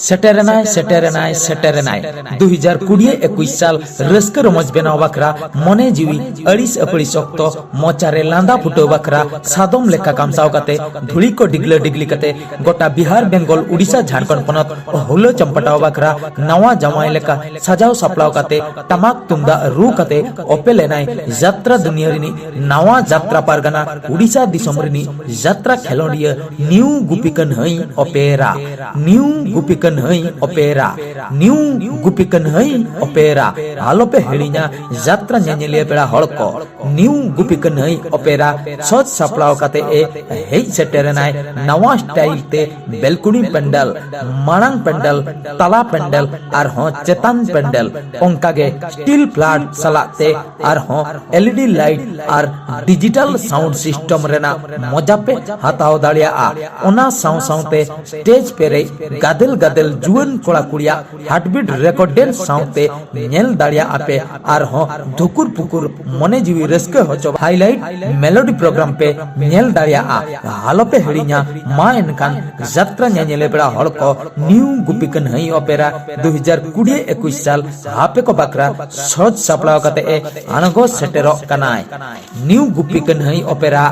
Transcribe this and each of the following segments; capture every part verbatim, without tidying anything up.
ᱥᱮᱴᱮᱨᱮᱱᱟᱭ, ᱥᱮᱴᱮᱨᱮᱱᱟᱭ, ᱥᱮᱴᱮᱨᱮᱱᱟᱭ᱾ ᱫᱩ ᱦᱟᱡᱟᱨ ᱠᱩᱲᱤ ᱮᱠᱩᱥ ᱥᱟᱞ ᱨᱟᱹᱥᱠᱟᱹ ᱨᱚᱢᱚᱡᱽ ᱵᱮᱱᱟᱣ ᱵᱟᱠᱷᱨᱟ ᱢᱚᱱᱮ ᱡᱤᱣᱤ ᱟᱹᱲᱤᱥ ᱟᱹᱯᱟᱹᱲᱤᱥ ᱚᱠᱛᱚ ᱢᱚᱪᱟᱨᱮ ᱞᱟᱸᱫᱟ ᱯᱷᱩᱴᱟᱹᱣ ᱵᱟᱠᱷᱨᱟ ᱥᱟᱫᱚᱢ ᱞᱮᱠᱟ ᱠᱟᱢᱥᱟᱣ ᱠᱟᱛᱮ, ᱫᱷᱩᱲᱤ ᱠᱚ ᱰᱤᱜᱽᱞᱟᱹ ᱰᱤᱜᱽᱞᱤ ᱠᱟᱛᱮ, ᱜᱚᱴᱟ ᱵᱤᱦᱟᱨ, ᱵᱮᱝᱜᱚᱞ, ᱩᱰᱤᱥᱟ, ᱡᱷᱟᱲᱠᱷᱚᱸᱰ ᱯᱚᱱᱚᱛ ᱦᱩᱞᱟᱹ ᱪᱚᱢᱯᱟᱴᱟᱣ ᱵᱟᱠᱷᱨᱟ ᱱᱟᱣᱟ ᱡᱟᱶᱟᱭ ᱞᱮᱠᱟ ᱥᱟᱡᱟᱣ ᱥᱟᱯᱲᱟᱣ ᱠᱟᱛᱮ, ᱴᱟᱢᱟᱠ ᱛᱩᱢᱫᱟᱜ ᱨᱩ ᱠᱟᱛᱮ ᱚᱯᱮᱞ ᱮᱱᱟᱭ ᱡᱟᱛᱨᱟ ᱫᱩᱱᱤᱭᱟᱹ ᱨᱤᱱᱤᱡ ᱱᱟᱣᱟ ᱡᱟᱛᱨᱟ ᱯᱟᱨᱜᱟᱱᱟ, ᱩᱰᱤᱥᱟ ᱫᱤᱥᱚᱢ ᱨᱤᱱᱤᱡ ᱡᱟᱛᱨᱟ ᱠᱷᱮᱞᱳᱸᱰᱤᱭᱟᱹ ᱱᱤᱭᱩ ᱜᱩᱯᱤ ᱠᱟᱹᱱᱦᱟᱹᱭ ᱚᱯᱮᱨᱟ, ᱱᱤᱭᱩ ᱜᱩᱯᱤ ᱠᱟᱹᱱᱦᱟᱹᱭ ᱚᱯᱮᱨᱟ, ᱱᱤᱭᱩ ᱜᱩᱯᱤ ᱠᱟᱹᱱᱦᱟᱹᱭ ᱚᱯᱮᱨᱟ᱾ ᱟᱞᱚᱯᱮ ᱦᱤᱲᱤᱧᱟ ᱡᱟᱛᱨᱟ ᱧᱮᱧᱮᱞᱤᱭᱟᱹ ᱯᱮᱲᱟ ᱦᱚᱲ ᱠᱚ, ᱱᱤᱭᱩ ᱜᱩᱯᱤ ᱠᱟᱹᱱᱦᱟᱹᱭ ᱚᱯᱮᱨᱟ ᱥᱚᱡᱽ ᱥᱟᱯᱲᱟᱣ ᱠᱟᱛᱮ ᱮ ᱦᱮᱡ ᱥᱮᱴᱮᱨᱮᱱᱟᱭ ᱱᱟᱣᱟ ᱥᱴᱟᱭᱤᱞ ᱛᱮ᱾ ᱵᱮᱞᱠᱩᱱᱤ ᱯᱮᱱᱰᱮᱞ, ᱢᱟᱲᱟᱝ ᱯᱮᱱᱰᱮᱞ, ᱛᱟᱞᱟ ᱯᱮᱱᱰᱮᱞ ᱟᱨᱦᱚᱸ ᱪᱮᱛᱟᱱ ᱯᱮᱱᱰᱮᱞ, ᱚᱱᱠᱟᱜᱮ ᱥᱴᱤᱞ ᱯᱞᱟᱴ ᱥᱟᱞᱟᱜ ᱛᱮ ᱟᱨᱦᱚᱸ ᱮᱞ ᱤ ᱰᱤ ᱞᱟᱭᱤᱴ ᱟᱨ ᱰᱤᱡᱤᱴᱟᱞ ᱥᱟᱣᱩᱱᱰ ᱥᱤᱥᱴᱚᱢ ᱨᱮᱱᱟᱜ ᱢᱚᱡᱟ ᱯᱮ ᱦᱟᱛᱟᱣ ᱫᱟᱲᱮᱭᱟᱜᱼᱟ᱾ ᱚᱱᱟ ᱥᱟᱶ ᱥᱟᱶᱛᱮ ᱥᱴᱮᱡᱽ ᱯᱮᱨᱮᱡ ᱜᱟᱫᱮᱞ ᱜᱟᱫᱮᱞ ᱡᱩᱣᱟᱹᱱ ᱠᱚᱲᱟ ᱠᱩᱲᱤᱭᱟᱜ ᱦᱟᱨᱴᱵᱤᱴ ᱨᱮᱠᱚᱨᱰ ᱰᱮᱱᱥ ᱥᱟᱶᱛᱮ ᱧᱮᱞ ᱫᱟᱲᱮᱭᱟᱜᱼᱟ ᱯᱮ᱾ ᱟᱨᱦᱚᱸ ᱫᱷᱩᱠᱩᱨ ᱯᱩᱠᱩᱨ ᱢᱚᱱᱮ ᱡᱤᱣᱤ ᱨᱟᱹᱥᱠᱟᱹ ᱦᱚᱪᱚ ᱦᱟᱭᱞᱟᱭᱤᱴ ᱢᱮᱞᱳᱰᱤ ᱯᱨᱳᱜᱨᱟᱢ ᱯᱮ ᱧᱮᱞ ᱫᱟᱲᱮᱭᱟᱜᱼᱟ᱾ ᱟᱞᱚᱯᱮ ᱦᱤᱲᱤᱧᱟ᱾ ᱢᱟ ᱮᱱᱠᱷᱟᱱ ᱡᱟᱛᱨᱟ ᱧᱮᱧᱮᱞᱮ ᱯᱮᱲᱟ ᱦᱚᱲ ᱠᱚ, ᱱᱤᱭᱩ ᱜᱩᱯᱤ ᱠᱟᱹᱱᱦᱟᱹᱭ ᱚᱯᱮᱨᱟ ᱫᱩ ᱦᱟᱡᱟᱨ ᱠᱩᱲᱤ ᱮᱠᱩᱥ ᱥᱟᱞ ᱟᱯᱮ ᱠᱚ ᱵᱟᱠᱷᱨᱟ ᱥᱚᱡᱽ ᱥᱟᱯᱲᱟᱣ ᱠᱟᱛᱮ ᱮ ᱟᱬᱜᱚ ᱥᱮᱴᱮᱨᱚᱜ ᱠᱟᱱᱟᱭ᱾ ᱱᱤᱭᱩ ᱜᱩᱯᱤ ᱠᱟᱹᱱᱦᱟᱹᱭ ᱚᱯᱮᱨᱟ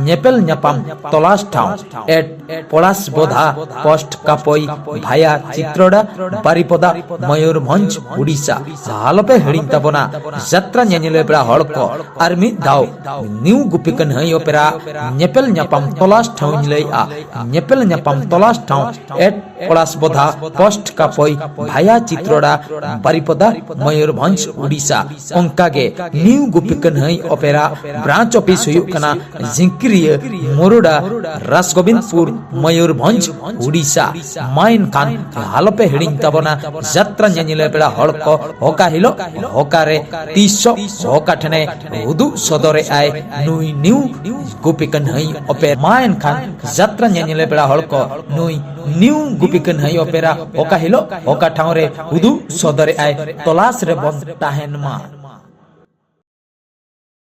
ᱧᱮᱯᱮᱞ ᱧᱟᱯᱟᱢ ᱛᱚᱞᱟᱥ ᱴᱷᱟᱶ ᱮᱴ ᱯᱚᱲᱟᱥ ᱵᱚᱫᱷᱟ ᱯᱳᱥᱴ ᱠᱟᱯᱚᱭ ᱵᱷᱟᱭᱟ ᱪᱤᱛᱨᱚᱰᱟ ᱵᱟᱨᱤᱯᱚᱫᱟ ᱢᱚᱭᱩᱨᱵᱷᱚᱸᱡᱽ ᱩᱰᱤᱥᱟ᱾ ᱟᱞᱚᱯᱮ ᱦᱤᱲᱤᱧ ᱛᱟᱵᱚᱱᱟ ᱡᱟᱛᱨᱟ ᱧᱮᱧᱮᱞᱤᱭᱟᱹ ᱯᱮᱲᱟ ᱦᱚᱲ ᱠᱚ᱾ ᱟᱨ ᱢᱤᱫ ᱫᱷᱟᱣ ᱱᱤᱭᱩ ᱜᱩᱯᱤ ᱠᱟᱹᱱᱦᱟᱹᱭ ᱚᱯᱮᱨᱟ ᱧᱮᱯᱮᱞ ᱧᱟᱯᱟᱢ ᱛᱚᱞᱟᱥ ᱴᱷᱟᱶ ᱤᱧ ᱞᱟᱹᱭᱮᱜᱼᱟ᱾ ᱧᱮᱯᱮᱞ ᱧᱟᱯᱟᱢ ᱛᱚᱞᱟᱥ ᱴᱷᱟᱶ ᱮᱴ ᱯᱚᱲᱟᱥ ᱵᱚᱫᱷᱟ ᱯᱳᱥᱴ ᱠᱟᱯᱚᱭ ᱵᱷᱟᱭᱟ ᱪᱤᱛᱨᱚᱰᱟ ᱵᱟᱨᱤᱯᱚᱫᱟ ᱢᱚᱭᱩᱨᱵᱷᱚᱸᱡᱽ ᱩᱰᱤᱥᱟ᱾ ᱚᱱᱠᱟᱜᱮ ᱱᱤᱭᱩ ᱜᱩᱯᱤ ᱠᱟᱹᱱᱦᱟᱹᱭ ᱚᱯᱮᱨᱟ ᱵᱨᱟᱧᱪ ᱚᱯᱷᱤᱥ ᱦᱩᱭᱩᱜ ᱠᱟᱱᱟ ᱡᱷᱤᱝᱠᱤᱨᱤᱭᱟᱹ ᱢᱳᱨᱳᱰᱟ ᱨᱟᱥᱜᱳᱵᱤᱱᱫᱯᱩᱨ ᱢᱚᱭᱩᱨᱵᱷᱚᱸᱡᱽ ᱩᱰᱤᱥᱟ᱾ ᱢᱟ ᱮᱱᱠᱷᱟᱱ ᱟᱞᱚᱯᱮ ᱦᱤᱲᱤᱧ ᱛᱟᱵᱚᱱᱟ ᱡᱟᱛᱨᱟ ᱧᱮᱧᱮᱞᱤᱭᱟᱹ ᱯᱮᱲᱟ ᱦᱚᱲ ᱠᱚ᱾ ᱚᱠᱟ ᱦᱤᱞᱳᱜ, ᱚᱠᱟᱨᱮ, ᱛᱤᱥᱚᱜ, ᱚᱠᱟ ᱴᱷᱮᱱᱮ ᱩᱫᱩᱜ ᱥᱚᱫᱚᱨᱮᱜᱼᱟᱭ ᱱᱩᱭ ᱱᱤᱭᱩ ᱜᱩᱯᱤ ᱠᱟᱹᱱᱦᱟᱹᱭ ᱚᱯᱮᱨᱟ᱾ ᱢᱟ ᱮᱱᱠᱷᱟᱱ ᱡᱟᱛᱨᱟ ᱧᱮᱧᱮᱞᱤᱭᱟᱹ ᱯᱮᱲᱟ ᱦᱚᱲ ᱠᱚ, ᱱᱩᱭ ᱱᱤᱭᱩ ᱜᱩᱯᱤ ᱠᱟᱹᱱᱦᱟᱹᱭ ᱚᱯᱮᱨᱟ ᱚᱠᱟ ᱦᱤᱞᱳᱜ, ᱚᱠᱟ ᱴᱷᱟᱶ ᱨᱮ ᱩᱫᱩᱜ ᱥᱚᱫᱚᱨᱮᱜᱼᱟᱭ, ᱛᱚᱞᱟᱥ ᱨᱮᱵᱚᱱ ᱛᱟᱦᱮᱱ ᱢᱟ᱾